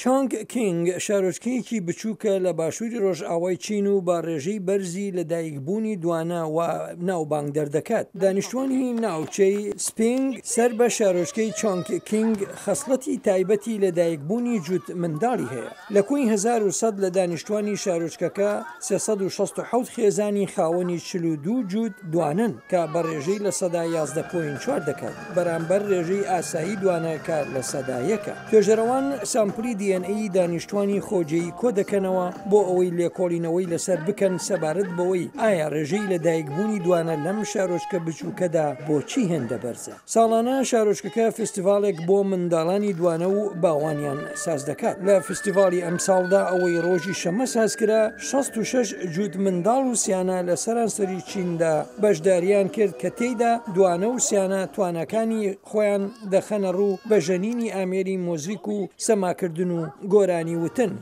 چانگ کینگ شارۆچکەیەکی بچووکە لە باشووری ڕۆژئاوای چین و بە ڕێژەی بەرزی لەدایکبوونی دوانە وە ناوبانگ دەردەکات. دانیشتوانی ناوچەی سپینگ سەر بە شارۆچکەی چانگ کینگ خەسڵەتی تایبەتی لەدایکبوونی جووت منداڵی هەیە. لە کۆی 1100 لە دانیشتوانی شارۆچکەکە 367 خێزانی خاوەنی 42 جووت دوانەن کە بە ڕێژەی 11.4% دەکات بەرامبەر ڕێژەی ئاسایی دوانە کە 1%ە. توێژەرەوان سامپلی دی ئێن ئەی دانیشتوانی خۆجێی کۆدەکەنەوە بۆ ئەوەی لێکۆڵینەوەی لەسەر بکەن سەبارەت بەوەی ئایا ڕێژەی لەدایکبوونی دوانە لەم شارۆچکە بچووکەدا بۆچی هێندە بەرزە. ساڵانە شارۆچکەکە فیستیڤاڵێک بۆ منداڵانی دوانە و باوانیان سازدەکات. لە فیستیڤاڵی ئەمساڵدا ئەوەی ڕۆژی شەممە سازکرا، 66 جووت منداڵ و سیانە لە سەرانسەری چیندا بەشداریان کرد کە تێیدا دوانە و سیانە تواناکانی خۆیان دەخەنە ڕوو بە ژەنینی ئامێری مۆزیک و سەماکردن و گۆرانی وتن.